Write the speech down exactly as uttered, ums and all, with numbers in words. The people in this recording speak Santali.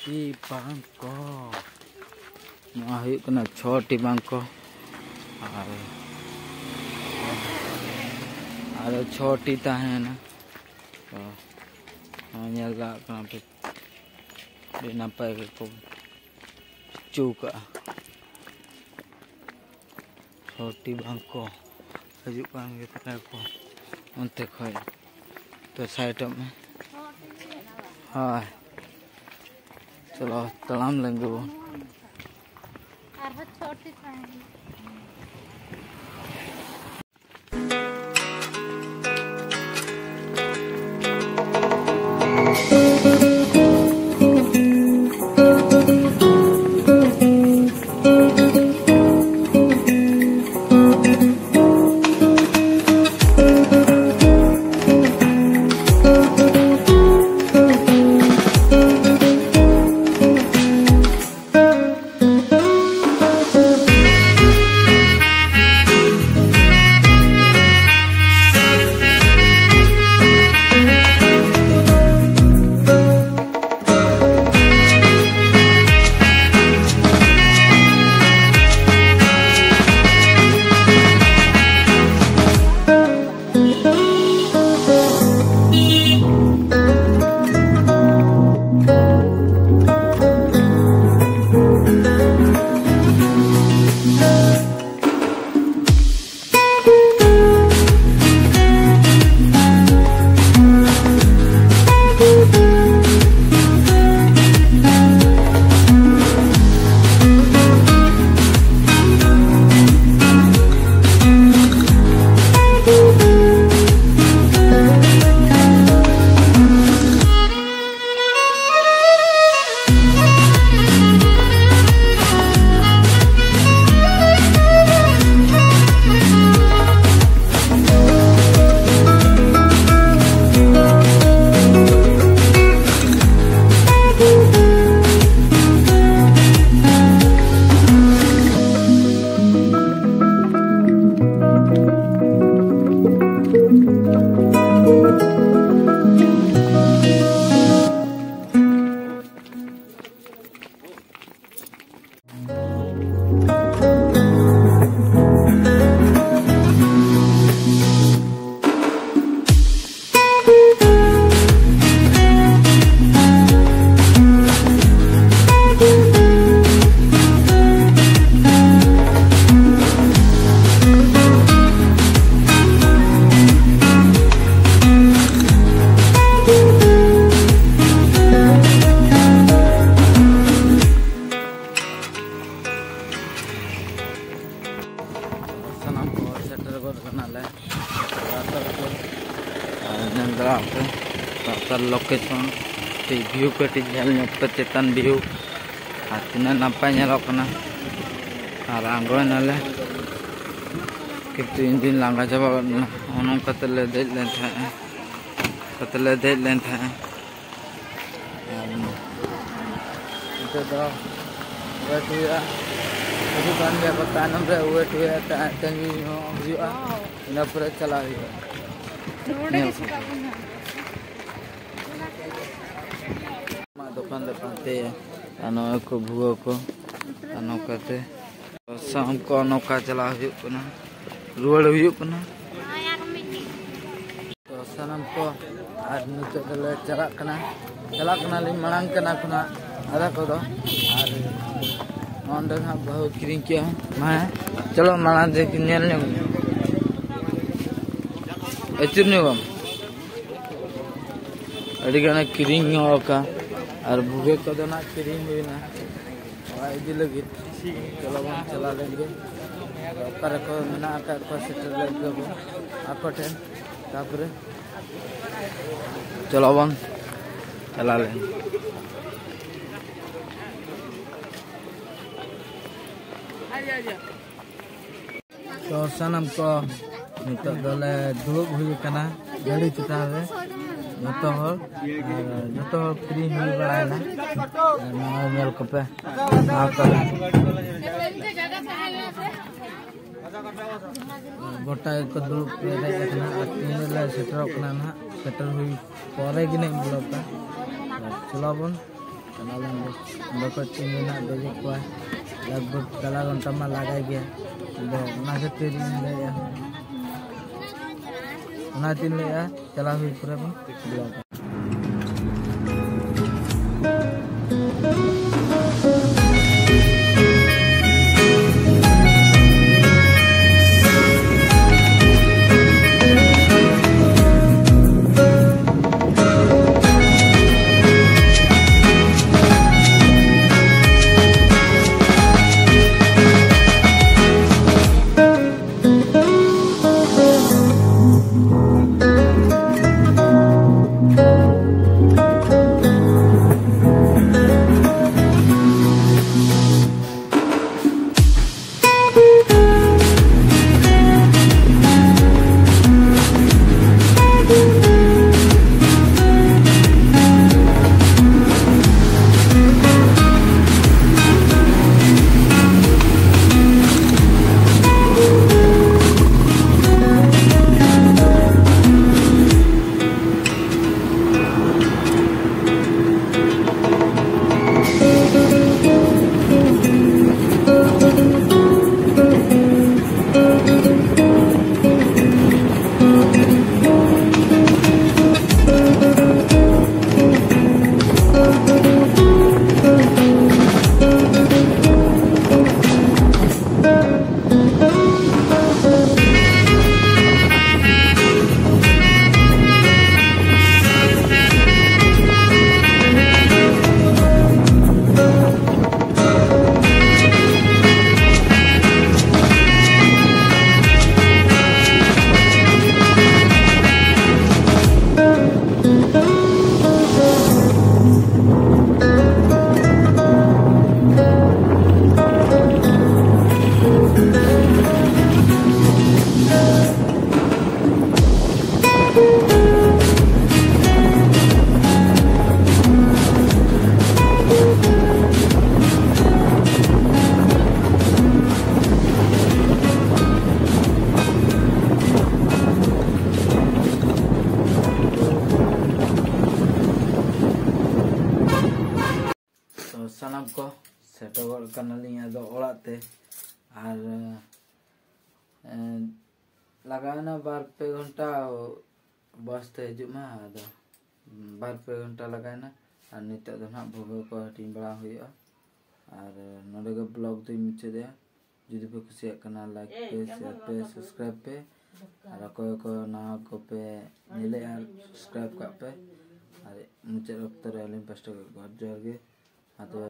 ᱴᱤ ᱵᱟᱝ ᱠᱚ, ᱱᱚᱣᱟ ᱦᱩᱭᱩᱜ ᱠᱟᱱᱟ ᱪᱷᱚᱴᱤ ᱵᱟᱝ ᱠᱚ, ᱟᱨ ᱟᱨᱚ ᱪᱷᱚᱴᱤ ᱛᱟᱦᱮᱱᱟ᱾ ᱛᱚ ᱱᱚᱣᱟ ᱧᱮᱞ ᱫᱟᱲᱮᱭᱟᱜ ᱠᱟᱱᱟ ᱯᱮ, ᱟᱹᱰᱤ ᱱᱟᱯᱟᱭ ᱜᱮᱠᱚ ᱪᱩ ᱠᱟᱜᱼᱟ᱾ ᱪᱷᱚᱴᱤ ᱵᱟᱝ ᱠᱚ ᱦᱤᱡᱩᱜ ᱠᱟᱱ ᱜᱮ ᱛᱟᱞᱮᱭᱟ ᱠᱚ ᱚᱱᱛᱮ ᱠᱷᱚᱡ᱾ ᱛᱚ ᱥᱟᱭᱤᱰᱚᱜ ᱢᱮ᱾ ᱦᱳᱭ, ᱪᱚᱞᱚ ᱛᱟᱲᱟᱢ ᱞᱮᱱ ᱜᱮᱵᱚᱱ᱾ ᱟᱨᱦᱚᱸ ᱪᱷᱚᱴᱤ ᱛᱟᱦᱮᱱ᱾ ᱞᱳᱠᱮᱥᱚᱱ ᱠᱟᱹᱴᱤᱡ ᱵᱷᱤᱭᱩ ᱠᱟᱹᱴᱤᱡ ᱧᱮᱞ ᱧᱚᱜ ᱯᱮ, ᱪᱮᱛᱟᱱ ᱵᱷᱤᱭᱩ ᱟᱨ ᱛᱤᱱᱟᱹᱜ ᱱᱟᱯᱟᱭ ᱧᱮᱞᱚᱜ ᱠᱟᱱᱟ᱾ ᱟᱨ ᱟᱬᱜᱚᱭᱮᱱᱟᱞᱮ, ᱠᱤᱱᱛᱩ ᱤᱧ ᱫᱩᱧ ᱞᱟᱸᱜᱟ ᱪᱟᱵᱟ ᱜᱚᱫ ᱮᱱᱟ᱾ ᱱᱚᱜᱼᱚ ᱱᱚᱝᱠᱟ ᱛᱮᱞᱮ ᱫᱮᱡ ᱞᱮᱱ ᱛᱟᱦᱮᱸᱜᱼᱟ, ᱱᱚᱝᱠᱟ ᱛᱮᱞᱮ ᱫᱮᱡ ᱞᱮᱱ ᱛᱟᱦᱮᱸᱜᱼᱟ᱾ ᱟᱨ ᱱᱤᱛᱚᱜ ᱫᱚ ᱣᱮᱴ ᱦᱩᱭᱩᱜᱼᱟ, ᱦᱤᱡᱩᱜ ᱠᱟᱱ ᱜᱮᱭᱟ ᱠᱚ ᱛᱟᱭᱱᱚᱢ ᱨᱮ, ᱣᱮᱴ ᱦᱩᱭᱩᱜᱼᱟ, ᱛᱟ-, ᱛᱟᱺᱜᱤ ᱦᱚᱸ ᱦᱩᱭᱩᱜᱼᱟ, ᱤᱱᱟᱹ ᱯᱚᱨᱮ ᱪᱟᱞᱟᱜ ᱦᱩᱭᱩᱜᱼᱟ᱾ ᱱᱚᱰᱮ ᱜᱮ ᱧᱮᱞ ᱥᱟᱯᱟᱵ ᱠᱟᱛᱮ᱾ ᱵᱚᱱ ᱧᱟᱢ ᱠᱟᱫᱟ᱾ ᱟᱢᱟᱜ ᱫᱚᱠᱟᱱ ᱞᱮ ᱯᱟᱱᱛᱮᱭᱟ᱾ ᱟᱨ ᱱᱚᱜᱼᱚᱭ ᱠᱚ ᱵᱷᱩᱣᱟᱹ ᱠᱚ᱾ ᱟᱨ ᱱᱚᱝᱠᱟᱛᱮ ᱥᱟᱢ ᱠᱚ ᱱᱚᱝᱠᱟ ᱪᱟᱞᱟᱣ ᱦᱩᱭᱩᱜ ᱠᱟᱱᱟ, ᱨᱩᱣᱟᱹᱲ ᱦᱩᱭᱩᱜ ᱠᱟᱱᱟ᱾ ᱛᱚ ᱥᱟᱱᱟᱢ ᱠᱚ, ᱟᱨ ᱱᱤᱛᱚᱜ ᱫᱚᱞᱮ ᱪᱟᱞᱟᱜ ᱠᱟᱱᱟ, ᱪᱟᱞᱟᱜ ᱠᱟᱱᱟᱞᱤᱧ ᱢᱟᱲᱟᱝ ᱠᱟᱱᱟ ᱠᱷᱚᱱᱟᱜ ᱟᱫᱷᱟ ᱠᱚᱫᱚ᱾ ᱟᱨ ᱱᱚᱸᱰᱮ ᱱᱟᱦᱟᱜ ᱵᱟᱹᱦᱩ ᱠᱤᱨᱤᱧ ᱠᱮᱜᱼᱟ᱾ ᱢᱟ ᱪᱚᱞᱚ ᱢᱟᱲᱟᱝ ᱛᱮ ᱧᱮᱞ ᱧᱚᱜ ᱢᱮ᱾ ᱟᱹᱪᱩᱨ ᱧᱚᱜᱚᱜ ᱢᱮ᱾ ᱟᱹᱰᱤ ᱜᱟᱱᱮ ᱠᱤᱨᱤᱧ ᱧᱚᱜ ᱟᱠᱟᱫ, ᱟᱨ ᱵᱷᱩᱜᱟᱹ ᱠᱚᱫᱚ ᱱᱟᱜ ᱠᱤᱨᱤᱧ ᱦᱩᱭᱱᱟ ᱚᱲᱟᱜ ᱤᱫᱤ ᱞᱟᱹᱜᱤᱫ᱾ ᱪᱚᱞᱚ ᱵᱚᱱ ᱪᱟᱞᱟᱣ ᱞᱮᱱ ᱜᱮ, ᱚᱠᱟ ᱨᱮᱠᱚ ᱢᱮᱱᱟᱜ ᱟᱠᱟᱫ ᱠᱚᱣᱟ, ᱥᱮᱴᱮᱨ ᱞᱮᱱ ᱜᱮᱵᱚᱱ ᱟᱠᱚ ᱴᱷᱮᱱ᱾ ᱛᱟᱯᱚᱨᱮ ᱪᱚᱞᱚ ᱵᱚᱱ ᱪᱟᱞᱟᱣ ᱞᱮᱱ᱾ ᱛᱚ ᱥᱟᱱᱟᱢ ᱠᱚ ᱱᱤᱛᱚᱜ ᱫᱚᱞᱮ ᱫᱩᱲᱩᱵ ᱦᱩᱭ ᱟᱠᱟᱱᱟ ᱜᱟᱹᱰᱤ ᱪᱮᱛᱟᱱ ᱨᱮ ᱡᱚᱛᱚ ᱦᱚᱲ, ᱟᱨ ᱡᱚᱛᱚ ᱦᱚᱲ ᱯᱷᱨᱤ ᱦᱩᱭ ᱵᱟᱲᱟᱭᱮᱱᱟ᱾ ᱟᱨ ᱱᱚᱜᱼᱚᱭ ᱧᱮᱞ ᱠᱚᱯᱮ, ᱱᱚᱣᱟ ᱠᱚᱨᱮ ᱜᱚᱴᱟ ᱜᱮᱠᱚ ᱫᱩᱲᱩᱵ ᱯᱮᱨᱮᱡ ᱟᱠᱟᱱᱟ᱾ ᱟᱨ ᱛᱤᱱ ᱨᱮᱞᱮ ᱥᱮᱴᱮᱨᱚᱜ ᱠᱟᱱᱟ ᱱᱟᱦᱟᱜ, ᱥᱮᱴᱮᱨ ᱦᱩᱭ ᱯᱚᱨᱮ ᱜᱮ ᱱᱟᱦᱟᱜ ᱵᱞᱚᱜᱽ ᱫᱚ᱾ ᱪᱚᱞᱚ ᱵᱚᱱ ᱪᱟᱞᱟᱣ ᱞᱮᱱ ᱜᱮ᱾ ᱚᱸᱰᱮ ᱠᱷᱚᱡ ᱛᱤᱱ ᱨᱮᱱᱟᱜ ᱫᱮᱡᱚᱜ ᱠᱚᱣᱟ, ᱞᱟᱜᱽ ᱵᱷᱟᱜᱽ ᱛᱟᱞᱟ ᱜᱷᱚᱱᱴᱟ ᱢᱟ ᱞᱟᱜᱟᱭ ᱜᱮᱭᱟ᱾ ᱟᱫᱚ ᱚᱱᱟ ᱠᱷᱟᱹᱛᱤᱨ ᱤᱧ ᱞᱟᱹᱭᱮᱫᱼᱟ, ᱚᱱᱟᱛᱤᱧ ᱞᱟᱹᱭᱮᱫᱼᱟ, ᱪᱟᱞᱟᱣ ᱦᱩᱭ ᱯᱚᱨᱮ ᱵᱚᱱ ᱵᱞᱚᱜᱽ᱾ ᱠᱚ ᱥᱮᱴᱮᱨ ᱜᱚᱫ ᱠᱟᱱᱟᱞᱤᱧ ᱟᱫᱚ ᱚᱲᱟᱜ ᱛᱮ᱾ ᱟᱨ ᱮᱸ, ᱞᱟᱜᱟᱣᱮᱱᱟ ᱵᱟᱨ ᱯᱮ ᱜᱷᱚᱱᱴᱟ ᱵᱟᱥ ᱛᱮ ᱦᱤᱡᱩᱜ ᱢᱟ᱾ ᱟᱫᱚ ᱵᱟᱨ ᱯᱮ ᱜᱷᱚᱱᱴᱟ ᱞᱟᱜᱟᱣᱮᱱᱟ᱾ ᱟᱨ ᱱᱤᱛᱚᱜ ᱫᱚ ᱱᱟᱦᱟᱜ ᱵᱷᱩᱜᱟᱹᱜ ᱠᱚ ᱦᱟᱹᱴᱤᱧ ᱵᱟᱲᱟ ᱦᱩᱭᱩᱜᱼᱟ᱾ ᱟᱨ ᱱᱚᱰᱮ ᱜᱮ ᱵᱞᱚᱜ ᱫᱚᱧ ᱢᱩᱪᱟᱹᱫᱮᱜᱼᱟ᱾ ᱡᱩᱫᱤ ᱯᱮ ᱠᱩᱥᱤᱭᱟᱜ ᱠᱟᱱᱟ, ᱞᱟᱭᱤᱠ ᱯᱮ, ᱥᱮᱭᱟᱨ ᱯᱮ, ᱥᱟᱵᱥᱠᱨᱟᱭᱤᱵ ᱯᱮ᱾ ᱟᱨ ᱚᱠᱚᱭ ᱠᱚ ᱱᱟᱣᱟ ᱠᱚᱯᱮ ᱧᱮᱞᱮᱜᱼᱟ, ᱥᱟᱵᱥᱠᱨᱟᱭᱤᱵ ᱠᱟᱜ ᱯᱮ᱾ ᱟᱨ ᱢᱩᱪᱟᱹᱫ ᱚᱠᱛᱚ ᱨᱮ ᱟᱹᱞᱤᱧ ᱯᱟᱥᱴᱟ ᱠᱷᱚᱱ ᱡᱚᱦᱟᱨ ᱡᱚᱦᱟᱨ ᱜᱮ᱾ ᱢᱟ ᱛᱚᱵᱮ᱾